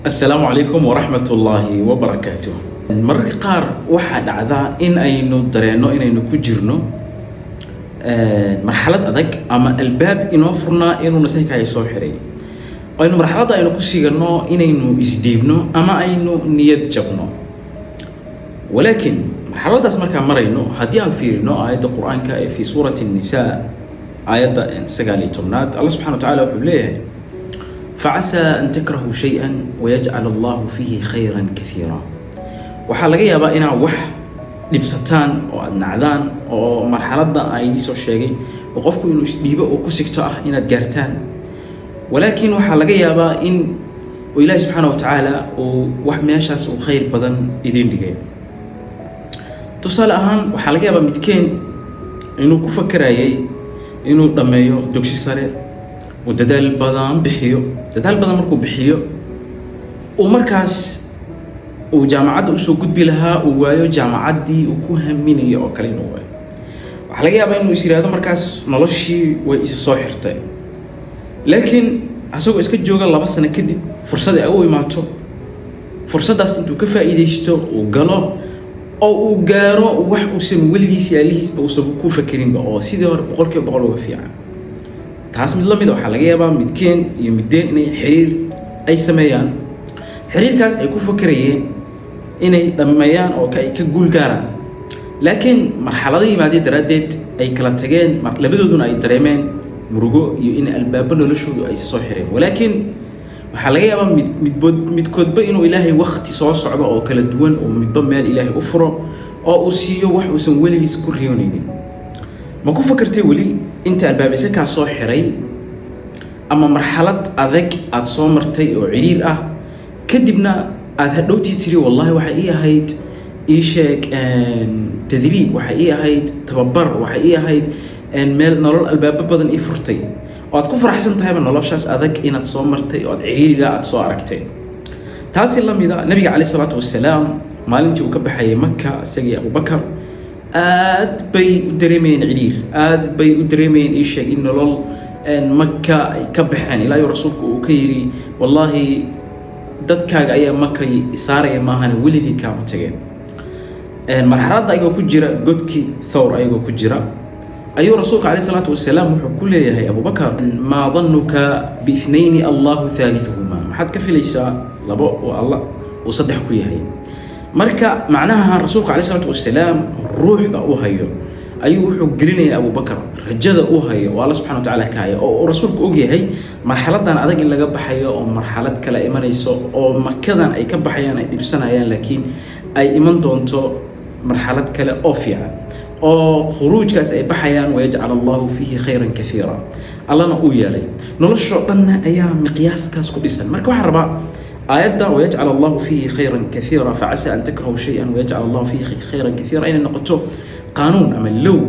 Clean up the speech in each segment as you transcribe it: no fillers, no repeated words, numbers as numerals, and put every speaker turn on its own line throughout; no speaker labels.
Asalaamu calaykum waraxmat ullaahi wabarakaatuh. Mararka qaar waxaa dhacdaa in aynu dareenno inaynu ku jirno marxalad adag ama albaab inoo furnaa inuu nasahkaya soo xiray, aynu marxaladda aynu ku siganno inaynu isdhiibno ama aynu niyad jabno. Walaakin marxaladdaas markaan marayno, haddii aan fiirino aayadda Qur-aanka ee fi suurati Nnisaa, aayadda 19aad, Allah subxana wa tacala wuxuu leeyahay: "Facasaa an takrahuu shay-an wayajcal allahu fiihi khayran kaiira." Waxaa laga yaabaa inaad wax dhibsataan oo aad nacdaan, oo marxaladda aan idiin soo sheegay oo qofku inuu isdhiibo oo ku sigto ah inaad gaartaan. Walaakin waxaa laga yaabaa in Ilaahi subxaana wa tacaala uu wax meeshaas uu khayr badan idiin dhigay. Tusaale ahaan, waxaa laga yaabaa midkeen inuu ku fakarayay inuu dhammeeyo dugsi sare, uu dadaal badan bixiyo. Dadaal badan markuu bixiyo, uu markaas uu jaamacadda usoo gudbi lahaa, uu waayo jaamacaddii uu ku haminayo oo kale inuu waayo. Waxaa laga yaabaa inuu is yidhahdo markaas noloshii way isa soo xirtay. Laakiin asagoo iska jooga, 2 sano kadib fursad ay u imaato, fursaddaas intuu ka faa'iidaysto, uu galo oo uu gaaro wax uusan weligiis yaalihiisba uusan ku fakerinba, oo sidii hore 100% uga fiican. Taas mid la mid a, waxaa laga yaabaa midkeen iyo middeen inay xiriir ay sameeyaan, xiriirkaas ay ku fakerayeen inay dhammeeyaan oo ay ka guul gaaraan, laakiin marxalado yimaadee daraaddeed ay kala tageen, labadooduna ay dareemeen murugo iyo in albaabo noloshoodu ay soo xireen. Walaakiin waxaa laga yaabaa mid midbood midkoodba inuu Ilaahay wakti soo socdo oo kala duwan oo midba meel Ilaahay u furo oo uu siiyo wax uusan weligiis ku riyoonaynin. Ma ku fakartay weli inta albaabisa kaa soo xiray ama marxalad adag aada soo martay oo ciriir ah, kadibna aada hadhowtii tiri: "Wallahi waxay ii ahayd, ii sheeg, tadriib, waxay ii ahayd tababar, waxay ii ahayd meel nolol albaabo badan ii furtay," oo aad ku faraxsan tahayba noloshaas adag inaad soo martay oo aad ciriiriga aad soo aragtay? Taasi la mida, Nabiga caleyh isalaatu wasalaam maalintii uu ka baxayay Maka, isagii Abubakar, aad bay u dareemayeen ciriir, aad bay u dareemayeen, ii sheeg, in nolol Maka ay ka baxeen, ilaa iyo Rasuulku uu ka yidhi: "Wallaahi, dadkaaga ayaa Maka saaraya maahane, weligii kaama tageen." Marxaladda ayagoo ku jira, godkii Thawr ayagoo ku jira, ayuu Rasuulka caleyh isalaatu wasalaam wuxuu ku leeyahay Abubakar: "Maa danuka biithnayni Allahu thaalithuhuma?" Maxaad ka filaysaa labo oo Alla uu saddex ku yahay? Marka macnaha Rasuulka caleyh isalaatu wasalaam ruuxda u hayo ayuu wuxuu gelinayaa Abubakar, rajada u hayo oo Alla subxana wa tacaala ka haya, oo uu Rasuulku og yahay marxaladan adag in laga baxayo oo marxalad kale imanayso, oo Makadan ay ka baxayaan, ay dhibsanayaan, laakiin ay iman doonto marxalad kale oo fiican, oo khuruujkaas ay baxayaan wayajcal Allahu fiihi khayran kaiira, Allana uu yeelay. Noloshoo dhanna ayaa miqyaaskaas ku dhisan. Marka waxaan rabaa aayadda "wayajcal Allahu fiihi khayran kaiira", "facasa an takrahu shay-an wayajcal Allahu fiihi khayran kaiira", inay noqoto qaanuun ama low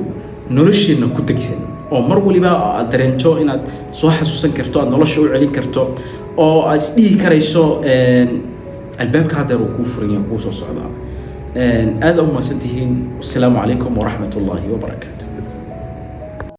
nolosheenna ku degsan, oo mar waliba aad dareento inaad soo xasuusan karto, aad nolosha u celin karto, oo aad isdhihi karayso albaabka haddeer uu kuu furan yahay, kuu soo socdaa. Aada u mahadsan tihiin. Wasalaamu calaykum waraxmat ullaahi wabarakaatu.